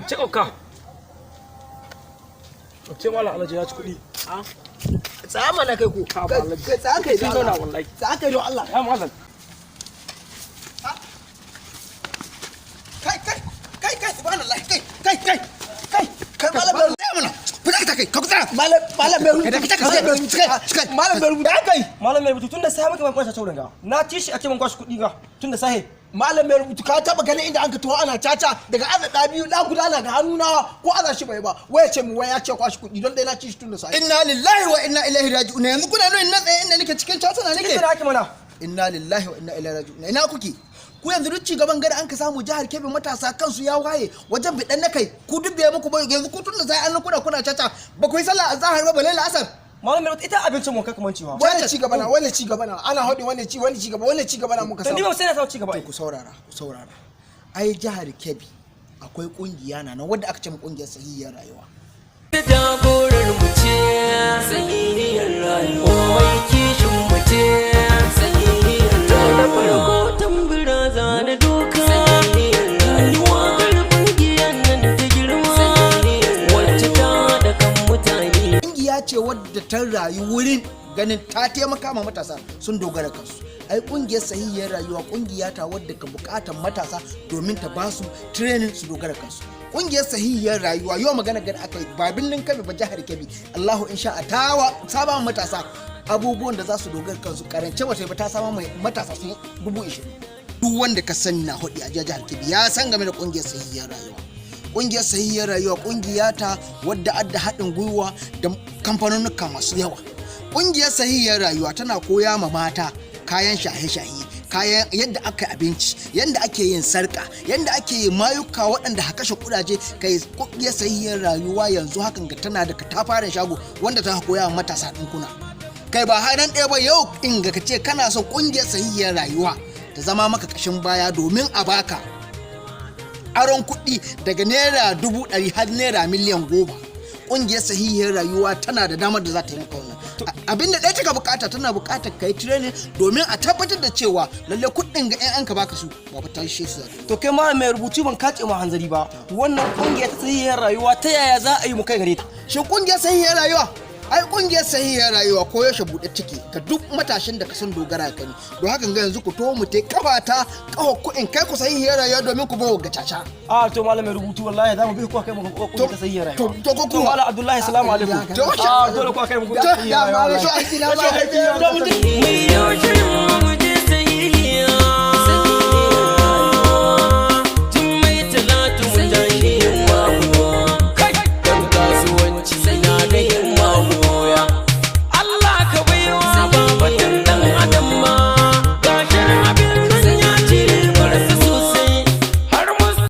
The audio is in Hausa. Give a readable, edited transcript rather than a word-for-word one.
Ce ka. Ce Malam Alhaji ya ci kuɗi. Tsaya mana kai ko. Ka ba Alhaji. Kai, tsaya kai Sun don zauna Allah. wallahi. Tsaya kai don Allah. Ya malam. Kai, kai, kai, kai, subhanallah, kai, kai, kai, kai, kai, Malam Bello, tsaya mana. Fita ka kai, ka tsaya. Malam, Malam Bello, ka kai, kai, Malam Bello, da kai. Malam mai rubutu, tun da safe muka ban kwashe taurin ga. Na ci shi a ce ban kwashe kuɗi ga tun da safe. Malam mai rubutu, ka taba ganin inda an ka tuwa ana caca daga aza ɗa biyu, ɗa guda na ga hannu na ko aza shi bai ba, waya ce mu waya ce kwashi kuɗi don dai na ci shi tun da safe? Inna lillahi wa inna ilaihi raji'un. Yanzu kuna nuna na tsaye inda nake cikin caca na nake? Ita da haki mana. Inna lillahi wa inna ilaihi raji'un. Ina kuke ku yanzu? Duk cigaban gari an ka samu jihar Kebbi, matasa kansu ya waye wajen bidan na kai, ku duk bai muku ba. Yanzu ku tun da sai an kuna caca, ba ku yi sallah azhar ba, balle la'asar. Malam mai rubutu, ita abincin mu kai kaman cewa. Wani ci gaba na, wani ci gaba na ana haɗin, wani ci, wani ci gaba, wani ci gaba na muka To ni samu? ba sai na samu ci gaba ai. Ku saurara, ku saurara. Ai jihar Kebbi akwai kungiya na nan wadda aka ce ma kungiyar sahihiyar rayuwa. Jagorar mu ce sahihiyar rayuwa, mai kishin mu ce sahihiyar rayuwa. Da farko tambura zana doka, sahihiyar rayuwa, kungiyar nan ta girma wacce ta haɗa kan mutane. Kungiya ce wadda ta rayu wurin ganin ta taimaka ma matasa sun dogara kansu. Ai kungiyar sahihiyar rayuwa kungiya ta wadda ka bukatar matasa domin ta ba su training su dogara kansu. Kungiyar sahihiyar rayuwa yau magana gada aka yi ba birnin Kebbi ba, jihar Kebbi, Allahu insha a tawa saba ma matasa abubuwan da za su dogara kansu. Karance wata ba ta sama mai matasa sun 20,000. Duk wanda ka sani na hudu a jihar Kebbi ya san game da kungiyar sahihiyar rayuwa. Kungiyar sahihiyar rayuwa kungiya ta wadda adda haɗin gwiwa da kamfanonuka masu yawa. Kungiyar sahihiyar rayuwa tana koya ma mata kayan shahe-shahe, kayan yadda aka yi abinci, yadda ake yin sarka, yadda ake yin mayuka waɗanda ha kashe kudaje. Kai, kungiyar sahihiyar rayuwa yanzu hakan ga tana da katafaren shago wanda ta koya wa matasa ɗinkuna. Kai, ba har nan ɗaya ba, yau in ga ka ce kana son kungiyar sahihiyar rayuwa ta zama maka ƙashin baya domin a baka aron kuɗi daga ₦100,000 har ₦10,000,000, ƙungiyar sahihiyar rayuwa tana da damar da za ta yi maka wannan. Abin da ɗaya taka bukata, tana bukatar ka yi training domin a tabbatar da cewa lalle kuɗin ga 'yan ka baka su ba ba ta shi su za. To kai ma mai rubutu, ban kace ma hanzari ba. Wannan kungiya ta sahihiyar rayuwa, ta yaya za a yi mu kai gare ta? Shin ƙungiyar sahihiyar rayuwa? Ai ƙungiyar sahihiyar rayuwa ko yaushe buɗe take ga duk matashin da ka san dogara ka ne. Don hakan ga yanzu ku to mu te kafa ta kafa ku in kai ku sahihiyar rayuwa domin ku bawa ga caca. A to, malam mai rubutu, wallahi za mu bi ku kai mu kungiya ta sahihiyar rayuwa. To ko To kuma Malam Abdullahi, salamu alaikum. To A dole ku kai mu kungiya ta sahihiyar rayuwa. To aiki na ba. Mu yi shirin mu.